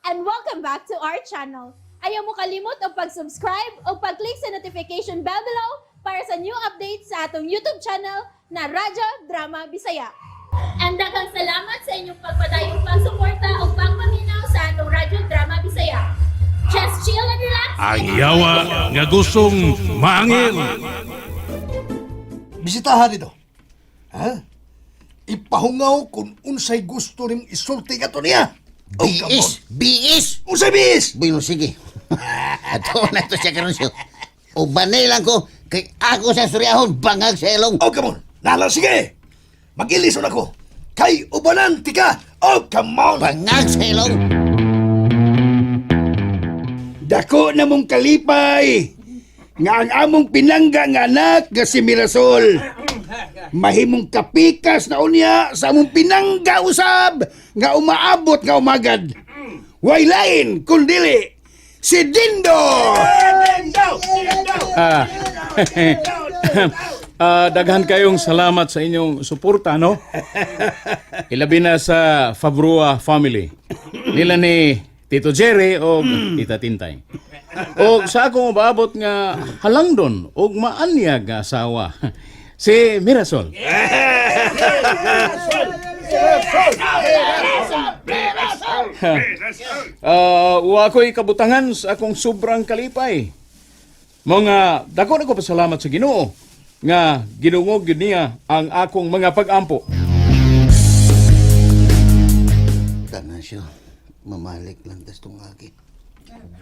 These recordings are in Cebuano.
And welcome back to our channel. Ayaw mo kalimot og pag-subscribe o pag-click sa notification bell below para sa new updates sa atong YouTube channel na Radyo Drama Bisaya. And daghang salamat sa inyong pagpadayong pagsuporta o pagpaminaw sa atong Radyo Drama Bisaya. Just chill and relax. Ang yawa nga gustong maangil. Bisitahan dito. Ha? Ipahungaw kung unsay gusto ning isulti kato niya. Oh, come on. Biis! Biis! Unsay biis? Bueno, sige. Ato na to siya karon siya. Ubanay lang ko kay ako sa suryahon bangag sa ilong. Oh, come on. Nala, sige. Mag-ilison ako. Kay ubanan tika. Oh, come on. Bangag sa ilong. Dako na mong kalipay nga ang among pinangga nga anak nga si Mirasol. Mahimong kapikas na unya sa among pinangga usab nga umaabot nga umagad. Way lain kundili si Dindo. Ah, daghan kayong salamat sa inyong suporta, no? Ilabi na sa Fabrua family. Nila ni Tito Jerry o Tita Tintay. O sa akong umaabot nga halangdon o maanyag nga asawa. Si Mirasol. Wa ko'y kabutangan sa akong sobrang kalipay. Mga dako na ko pasalamat sa Ginoo nga ginungog gyud niya ang akong mga pag-ampo. Tanan siya. Mamalik lang tas tong aki.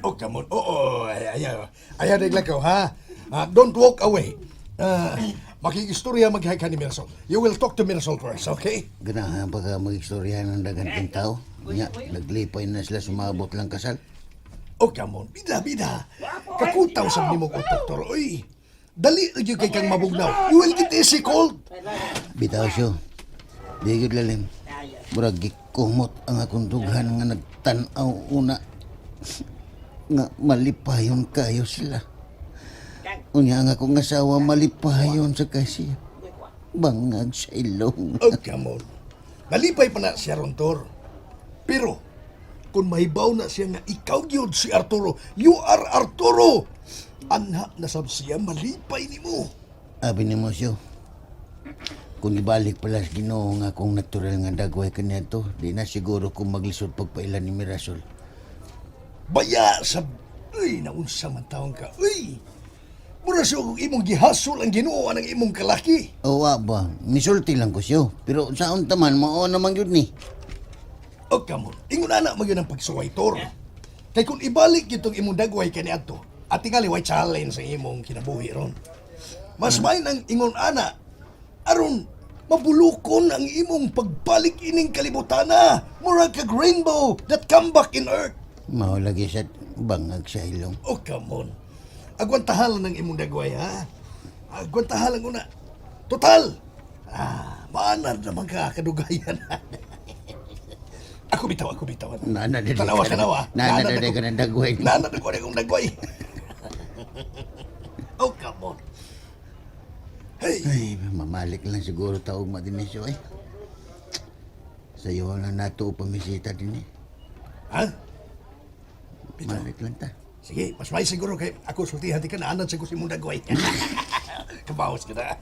Oh, come on. Oo, ay, ay, ay, ay, ay, ko, ha? Ah, don't walk away. Ah, makikistorya maghay ka ni Mirasol. You will talk to Mirasol first, okay? Ganahan pa ka mag-istorya ng daghan kang tao. Nya, naglipay na sila sumabot lang kasal. Oh, come on. Bida, bida. Kakutaw sa nimo ko, doktor. Uy, dali lagi kay kang mabugnaw. You will get easy cold. Bitaw siya. Di gyud lalim. Murag gikumot ang akong dughan nga nagtan-aw una nga malipayon kayo sila. Unya ang akong asawa malipayon sa kasi bangag sa ilong. Oh, come on. Nalipay pa na siya ron, Tor. Pero, kung mahibaw na siya nga ikaw gyud si Arturo, you are Arturo! Anha na sab siya malipay nimo. Abi ni mo siyo. Kung ibalik pala sa Ginoo nga akong natural nga dagway kaniya to, di na siguro kung maglisod pagpailan ni Mirasol. Baya sa... Uy, naunsa man taon ka. Uy! Mura siya kung imong gihasol ang Ginoo ang imong kalaki. Oo ba, misulti lang ko siyo. Pero sa unta man, mao naman yun ni. O come on, ingon ana man yun ang pagsuway, Tor. Kay kung ibalik itong imong dagway kaniadto, at tingali way challenge sa imong kinabuhi ron. Mas may ang ingon ana, aron mabulukon ang imong pagbalik ining kalibutana. Murag kag rainbow that come back in earth. Mao lagi sa bangag sa ilong. Oh, come on. Agwantahan lang ng imong dagway, ha? Agwantahan lang una. Total! Ah, maanar naman ka, kadugayan. Ako bitaw, ako bitaw. Nana dede Tanawa, ka na- tanawa. Nana dede ka ng dagway. Nana dede ko na dagway. Oh, come on. Hey, Ay, mamalik lang siguro taog madinisyo eh. Sayo lang nato pamisita din eh. Ha? Bitaw. Malik lang ta. Sige, mas may siguro kay ako sultihan di ka na anad sa ko si imong dagway. Kabawas ka na.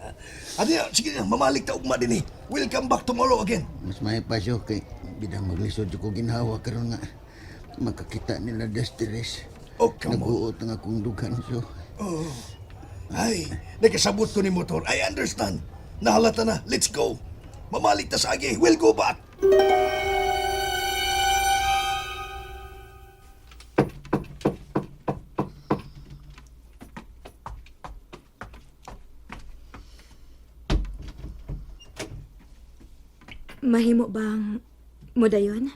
Adi, sige, mamalik ta ugma din eh. We'll come back tomorrow again. Mas may pasyo kay bidang maglisod ko ginhawa karon nga makakita nila Desteres. Oh, come on. Naguot ang akong dughan so. Oh. Ay, nakasabot ko ni motor. I understand. Nahalata na. Let's go. Mamalik ta sa agi. We'll go back. Mahimo bang mudayon?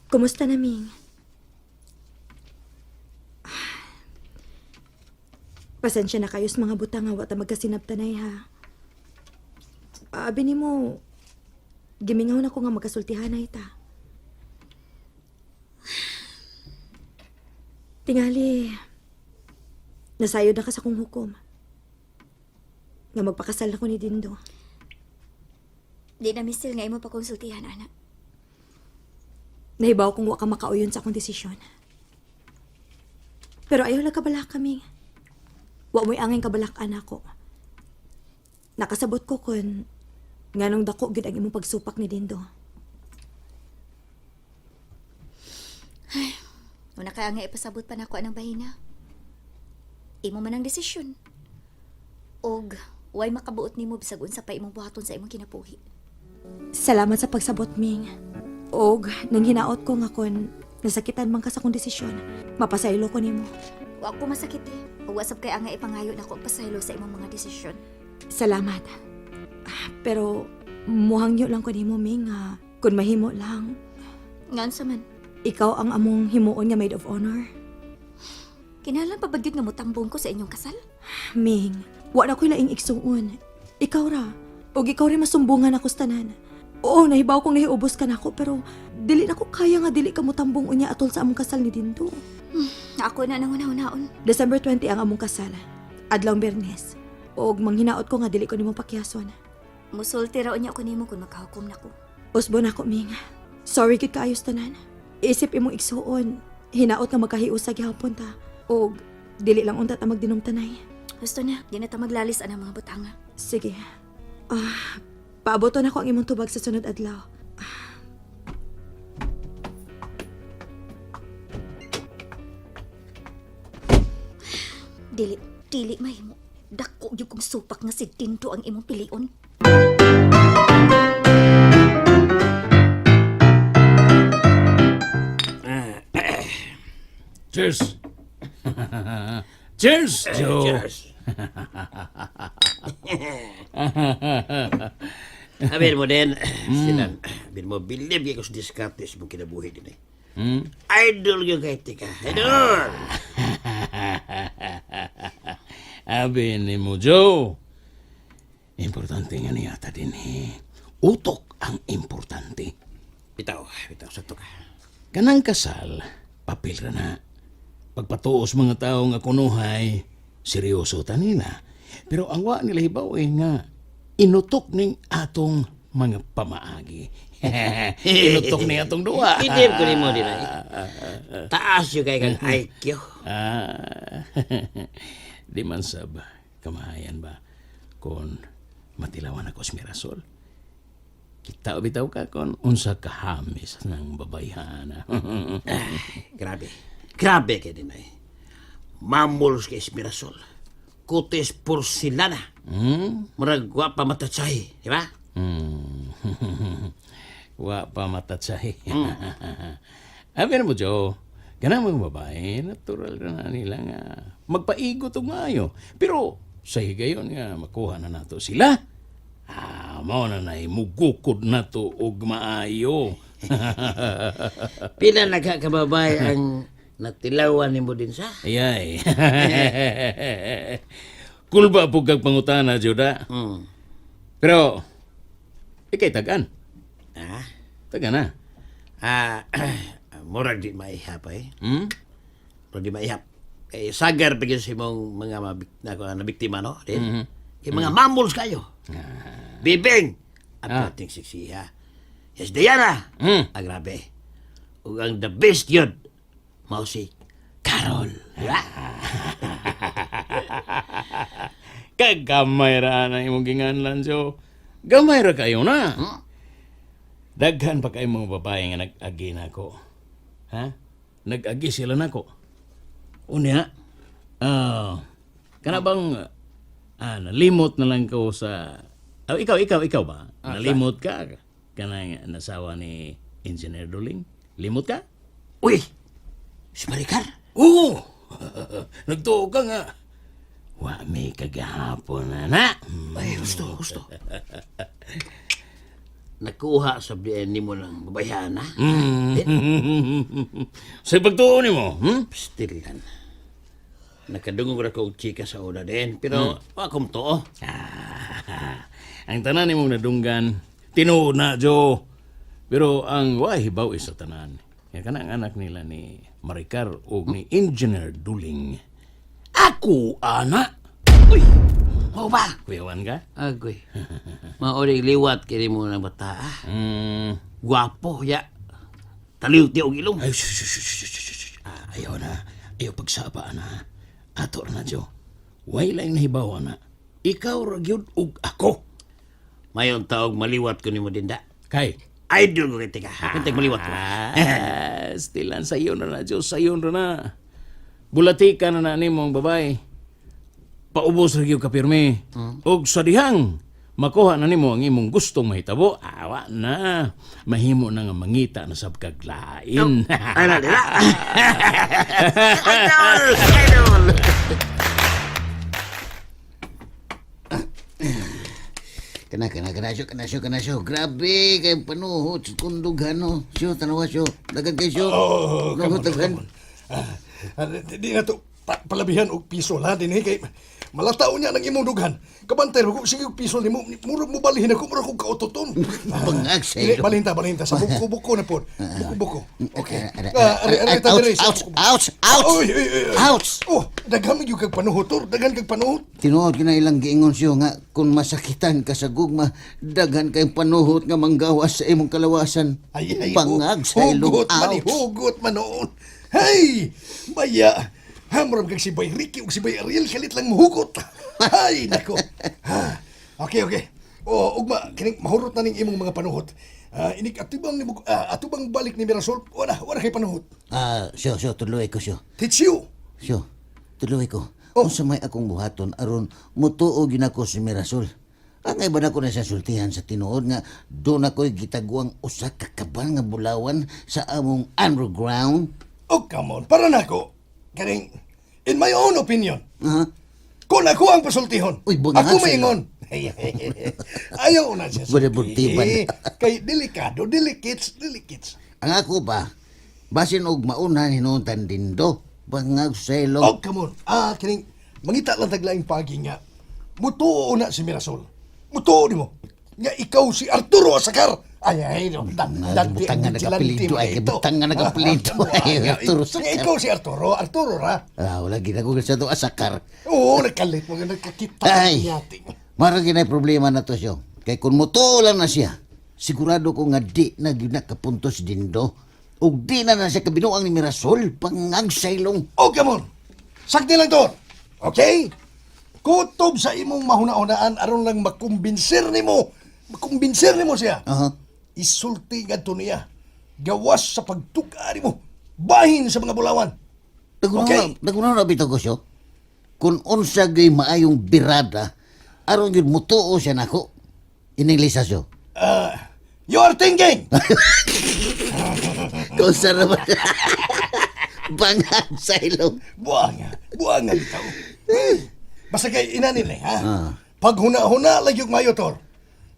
Kumusta na, Ming? Pasensya na kayo sa mga butang nga wa ta magkasinabtanay ha. Abi nimo, gimingaw na ko nga magkasultihanay ta. Tingali, nasayod na ka sa kong hukom. Nga magpakasal na ko ni Dindo. Di na misil nga imo pakonsultihan, anak. Nahibaw kong wa ka makauyon sa akong desisyon. Pero ayaw lang kabalak kami. Wa mo'y angin kabalak anak ko. Nakasabot ko kun nganong dako gid ang imong pagsupak ni Dindo. Una kaya nga ipasabot pa nako anang bahina. Imo man ang desisyon. Og way makabuot nimo bisag unsa pa imong buhaton sa imong kinabuhi. Salamat sa pagsabot, Ming. Og nang hinaot ko nga kun nasakitan man ka sa akong desisyon, mapasaylo ko nimo. Wa ko masakit eh. Ug wasab kay nga ipangayo nako og pasaylo sa imong mga desisyon. Salamat. Ah, pero muhangyo lang ko nimo, Ming, ha. Kun mahimo lang, Ngan sa man, ikaw ang among himuon nga maid of honor. kinahanglan pa ba gyud nga motambong ko sa inyong kasal? Ming, wa na ko'y laing igsuon. Ikaw ra. Og ikaw rin masumbungan ako sa tanan. Oo, nahibaw kong nahiubos ka nako pero dili na ko kaya nga dili ka motambong unya atol sa among kasal ni Dindo. Na ako na nang hunahunaon. December 20 ang among kasal. Adlaw Biyernes. Og manghinaot ko nga dili ko nimo pakyason. Musulti ra unya ko nimo kung makahukom nako. Usbo na ko, Ming. Sorry gid kaayos tanan. Isip imong igsuon. Hinaot nga magkahiusa gihapon ta. Og dili lang unta ta magdinom tanay. Gusto na, di na ta maglalis anang mga butanga. Sige. Ah, paaboton ako ang imong tubag sa sunod adlaw. Dili, dili mahimo. Dako gyud kong supak nga si Dindo ang imong pilion. Cheers! Cheers, Joe! Cheers. Abin mo din, sinan, abin mo, believe ko sa diskarte sa mong kinabuhi din eh. Idol yung kahit ka. Idol! Abi ni mo, Joe. Importante nga niya ta din eh. Utok ang importante. Bitaw, bitaw sa to ka. Kanang kasal, papel ra na. Pagpatuos mga tao nga kunuhay, seryoso ta nila. Pero ang wa nila hibaw eh nga, inutok ning atong mga pamaagi. Inutok ni atong duwa. Believe ko ni mo din eh. Taas yung kay kang IQ. Ah, di man sab kamahayan ba kung matilawan ako sa Mirasol. Kita bitaw ka kung unsa kahamis ng babayhana. Grabe. Grabe kay din eh. Mamulos kay Esmirasol. Kutis porcelana. Murag wa pa matatsay, di ba? Wa pa matatsahi. Abi na mo, Joe. Ganang mga babae, natural na nila nga magpaigot og maayo. Pero sa higayon nga makuha na nato sila. Ah, mao na nay mugukod na to og maayo. Pila nagkakababay ang natilawan nimo din sa? Ayay. Kulba po kag pangutana, Juda. Pero, ikay tagan. Ah? Tagan na. Ah, murag di maihap eh. Hmm? Murag di maihap. Kay sagar pa gyud sa imong mga na, na biktima no? Din. Kay mga mamuls kayo. Bibing! Ang ating siksiha. Yes, Diana! Ah, grabe. Ug ang the best yun, mao si Carol. Di ba? Kagamay ra na imong ginganlan, Jo. Gamay ra kayo na. Daghan pa kayo mga babae nga nag-agi nako. Ha? Nag-agi sila nako. Unya, ah, kana bang nalimot na lang ko sa. Oh, ikaw, ikaw, ikaw ba? Nalimot ka? Kanang nasawa ni Engineer Duling? Limot ka? Uy! Si Maricar! Oo! Nagtuo ka nga. Wa may kagahapon na na. Ay, gusto, gusto. Nakuha sa BN nimo ng babayhana. Sa pagtuo nimo, Still lang. Nakadungog ra ko og chika sa una din, pero wa kom tuo. Ah, ang tanan nimong nadunggan, tinuod na, Joe. Pero ang wa hibaw is sa tanan. Nga kanang anak nila ni Maricar og ni Engineer Duling. Ako, ana! Uy! Mao ba? Kuyawan ka? Agoy. Maoring liwat kini mo na bata. Ah. Gwapo ya. Taliw ti og ilong. Ay, shush, shush, shush, shush, shush. Ah, ayaw na. Ayaw pagsaba na. Ato na, Jo. Way lang nahibawa na. Ikaw ra gyud ug ako. Mayon taog maliwat ko nimo dinda. Kay. Idol ko kay tika. Kintag maliwat ko. Ah, stilan sa iyo na na, Jo. Sa iyo na na. Bulati ka na na nimo ang babae. Paubos ra gyud ka pirmi. Ug sa dihang makuha na nimo ang imong gustong mahitabo, awa na. Mahimo na nga mangita na sab kag lain. Ay na dila. Idol! Idol! Kana kana kana siyo, kana siyo, kana siyo. Grabe kay panuhot sa kundughan no. Siyo tanawa siyo. Daghan kay siyo. Oh, come on, Nuhot daghan. come on. Ah, ah, di na to palabihan og piso la dinhi kay malataw niya ng imong dughan. Kabantay ko sige og piso nimo, murag mo balhin ako, murag kog kautoton. Bangag sa Dili, ilo. balhin ta, balhin ta sa buko-buko na pod. Buko-buko. Okay. Ara, Ah, ari ari ta ouch, diri sa ouch, buko-buko. ouch, ouch. Oy, oy, oy, oy. Ouch. Oh, daghan man gyud kag panuhot, tor. Daghan kag panuhot. Tinuod gyud na ilang giingon siyo nga kung masakitan ka sa gugma, daghan kay panuhot nga manggawas sa imong kalawasan. Ay, ay, Bangag sa ilong. Hugot man, eh, Ouch. hugot man noon. Hey, baya. Hamram kag si Bay Ricky ug si Bay Ariel kalit lang muhugot. Ay, nako. Ha. Okay, okay. O, ugma, kining mahurot na ning imong mga panuhot. Ah, inig atubang ni atubang balik ni Mirasol, wala, wala kay panuhot. Ah, siyo, siyo, tuloy ko siyo. Teach you. Siyo, tuloy ko. Oh. Unsa may akong buhaton aron mutuo gyud ako si Mirasol. Ang iba na ko na siya sultihan sa tinuod nga doon ako'y gitaguang usa ka kaban nga bulawan sa among underground. Oh, come on. Para nako. Kaning in my own opinion, Aha. kung ako ang pasultihon, Uy, bunganga ako sa'yo. maingon. Ayaw na siya. Wala buntiban. Eh, kay delikado, delikits, delikits. Ang ako ba, basin og mauna hinuntan dindo. Bangag sa ilong. Oh, come on. Ah, kining mangita lang taglaing pagi nga. Mutuo na si Mirasol. Mutuo nimo. Nga ikaw si Arturo Asakar. Ay, ay, no. Butang nga nagapelido, ay, butang nga nagapelido, ay, Arturo Nga Asakar. ikaw si Arturo, Arturo ra. Ah, wala ginagugol sa to asakar. Oo, nagkalit mo nga nagkakita. Ay, Yating. mara ginay problema na to siya. Kay kung mutuo lang na siya, sigurado ko nga di na gyud nakapuntos dindo. Ug di na na siya kabinuang ni Mirasol, pangag sa ilong. Oh, come on. Sakti lang to. Okay? Kutob sa imong mahuna-hunaan aron lang makumbinser nimo. Makumbinser nimo siya. Aha. Isulti ngadto niya. Gawas sa pagtuka nimo. Bahin sa mga bulawan. Nagunaw Okay. na, nagunaw na bitaw ko siya. Kung unsa gyud maayong birada, aron gyud mutuo siya nako. Ining Lisa siya. You are thinking. Kung sa naman. Bangag sa ilong. Buanga. Buanga bitaw. Basta kay ina nila, ha? Ah. Pag huna-huna lagi yung mayo, Tor.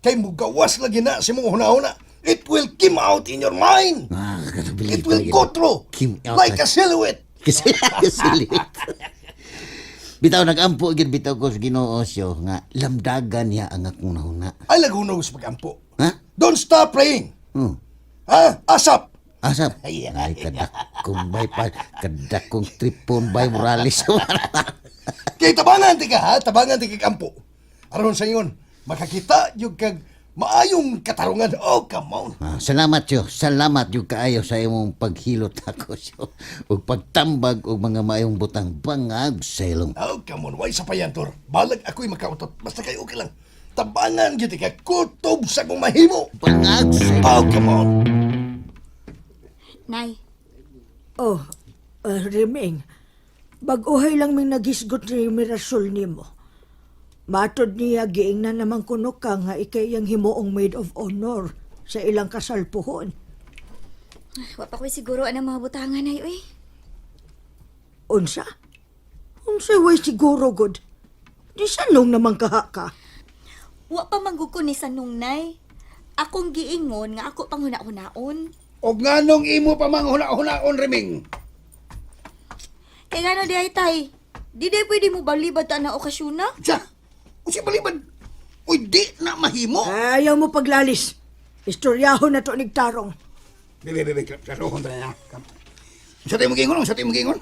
Kay mugawas lagi na sa imong huna-huna. It will come out in your mind. Ah, It will go through. Kim out Like a silhouette. Kasi kasilit. Bitaw nagampo gyud bitaw ko sa Ginoo siyo nga lamdagan niya ang akong nahuna. Ay lagunaw sa pagampo. Ha? Don't stop praying. Ha? Asap. Asap. Ay, kadakong bay pa, kadakong tripon bay Morales. Kay tabangan ti ka ha, tabangan ti kag ampo. Aron sa ingon, makakita yung kag maayong katarungan. Oh, come on. Ah, salamat yo. Salamat yung kaayo sa imong paghilot ako siyo ug pagtambag og mga maayong butang bangag sa ilong. Oh, come on. Why sa payantor? Balag ako'y makautot. Basta kayo okay lang. Tabangan gyud ka kutob sa kong mahimo. Bangag sa ilong. Oh, come on. Nay, Oh, Reming, bag-uhay lang may nagisgot ni Mirasol nimo. Matod niya giingnan naman kuno ka nga ikay iyang himuong maid of honor sa ilang kasalpuhon. wa pa ko'y siguro anang mga butangan, Nay, uy. Unsa? Unsa way siguro god? Di sanong naman kaha ka. Wa pa manggug ko ni Sanong, Nay. Akong giingon nga ako pang huna-hunaon. Og nganong imo pa mang huna-hunaon Reming? Kay ngano di ay tay? Di day pwede mo balibad ta na okasyon na? Sa, usi balibad. Uy, di na mahimo. Ayaw mo paglalis. Istoryahon na to nigtarong. Bebe, bebe, klarohon ta na. Sa tayo magingon, sa tayo magingon.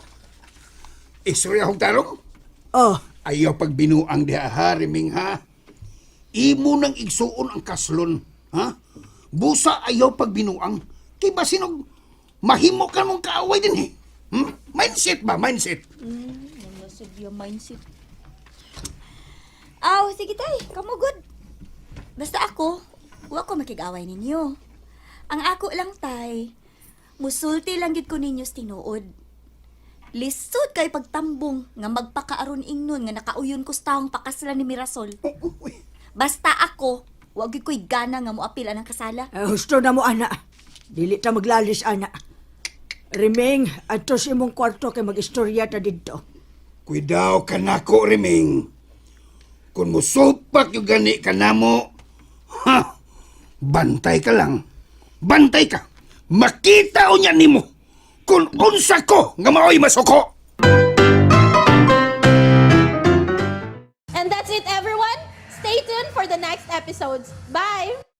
Istorya hong tarong. Oh, Ayaw pagbinuang diha ha, Riming ha. Imo nang igsuon ang kaslon, ha? Busa ayaw pagbinuang. Kay basinog mahimo ka mong kaaway din eh. Hmm? Mindset ba? Mindset. Sige, mindset. Aw, sige tay, kamo good. Basta ako, wa ko makig-away ninyo. Ang ako lang tay, musulti lang gid ko ninyo sa tinuod. Lisod kay pagtambong nga magpakaaron ingnon nga nakauyon ko sa taong pakaslan ni Mirasol. Basta ako, wa gyud ko'y gana nga moapil anang kasala. Eh, husto na mo, ana. Dili ta maglalis, ana. Riming, adto sa imong kwarto kay mag-istorya ta didto. Kuidaw ka nako, Riming. Kung musupak yung gani ka namo, ha? Bantay ka lang. Bantay ka. Makita o niya nimo kung unsa ko nga mao'y masuko. And that's it, everyone. Stay tuned for the next episodes. Bye!